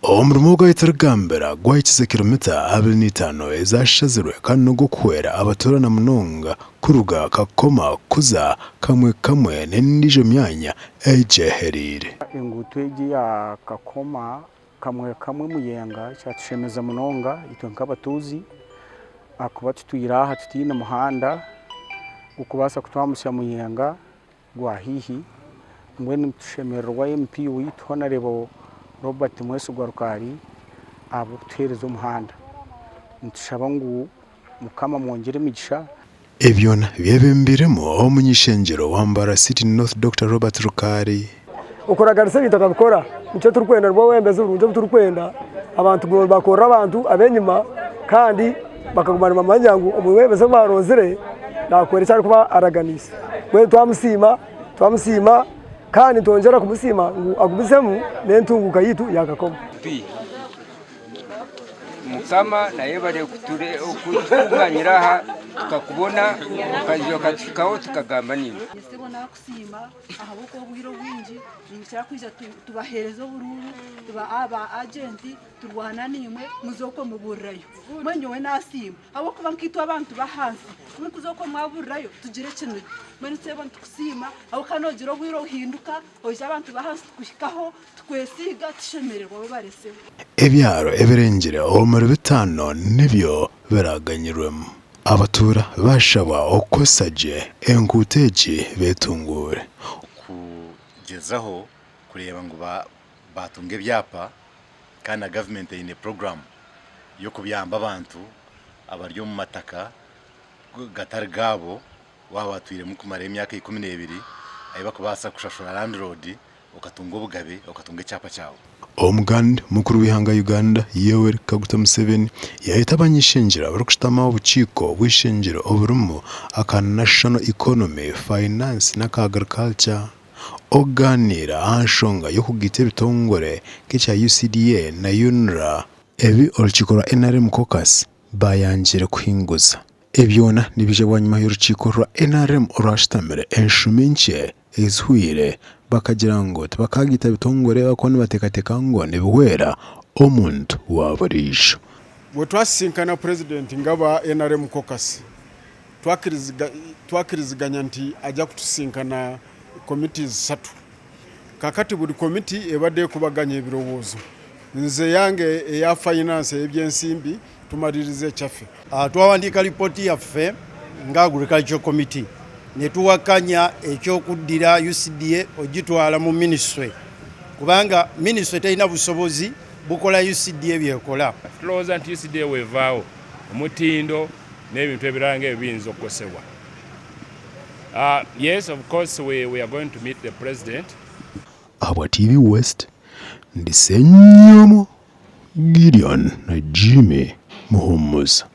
Omurimo ogwahitsire kugambira gwahikize kiromita 25 ezashazirwe kandi n'ogw'okuhwera abatuura na munonga kuruga Kakoma kuza Kamwe Kamwe n'endiijo myanya egyehereire. Enguuto egi eya Kakoma Kamwe Kamwe Muyenga kyatushemeza munonga itwe nk'abatuuzi ahakuba tutwire aha tutaine muhanda gw'okubaasa kutwambusya Muyenga. gwa haihi. Mbwenu nitushemererwa MP waitu Honarebo Robert Mwesigwa Rukaari ahabw'okutuheereza omuhanda. Nitushaba ngu Mukama amwongyere emigisha. Ebyo byebembiremu Omuny'ishengyero wa Mbarara City North Dokita Robert Rukaari. Okuraganisa ebintu akabikora nikyo turikwenda nibwo bwebembezi burungi obu turikwenda abantu kuguma nibakorera abantu ab'enyima kandi bakaguma nibamanya ngu omwebembezi ou baaronzire naakora eki arikuba araganiise. Mbwenu twamusiima, twamusiima kandi nitwongyera kumusiima ngu agumizemu n'entunguuka yaitu ya Kakomo. Mukama nayebare kutukunganyira aha tukakubona okaija okatuhikaho tukagamba naiwe. Ahabw'okuba obwire obwingi ninkira kwija tubaheereza oburuuru, tuba ba agenti, turwana naimwe muze okwo muburirayo. Mbwenu nyowe naasiima ahabw'okuba nkaitwe abantu b'ahansi ku murikuza okwo mwaburirayo tugira ekiniga. Mbwenu itwe nitukusiima ahabw'okuba noogira obwire ohinduka oija abantu b'ahansi tukuhikaho, tukwesiiga, tushemererwa webare sebo. Ebyaro ebirengire omuri bitaano nibyo biraganyirwemu. Abatuura baashabwa okukozesa gye enguuto egi beetunguure. Kugyezaho kureeba ngu baatunga ebyapa kandi na gavumenti eine puroguraamu y'okuyamba abantu abari omu mataka gatari gaabo waaba watwiremu kumara emyaka 12 ahu barikubaasa kushashura landiroodi okatunga obugabe okatunga ekyapa kyawe. Omuganda mukuru w'eihanga Uganda Yoweri Kaguta Museveni yayeta abany'ishengyero abarikushutama obukiiko bw'eishengyero oburimu aka National Economy, Finance n'aka Agriculture okugaaniira aha nshonga y'okugaita ebitongore nk'ekya UCDA na UNRA ebi orukiiko rwa NRM Caucus baayangire kuhinguza. Ebi byona nibiija bwanyima y'orukiiko rwa NRM orwashutamire enshumi nkye ezihweire bakagira ngu tibakaagiita bitongore ahabw'okuba nibateekateeka ngu nibihwera omuntu wa buriijo. Bwe twasisinkana Purezidenti ng'aba NRM Caucus, twakiriziganya nti aja kutusisinkana committees satu. Kakati buri komiti ebadde ekubaganya ebirowoozo. Nze eyange eya finance ey'ebyensimbi tumaliriza ekyaffe. Twawandiika lipooti yaffe nga Agricultural Committee ne tuwakanya eky'okuddira UCDA ogitwala mu minisitule kubanga minisitule terina busobozi bukola UCDA by'ekola. Tulowooza nti UCDA bw'evaawo, omutindo n'ebintu ebirala ng'ebyo biyinza okukosebwa. Yes, of course we, we are going to meet the president. Ahabwa TV West, ndi Ssenyomo Gideon na Jimmy Muhumuza.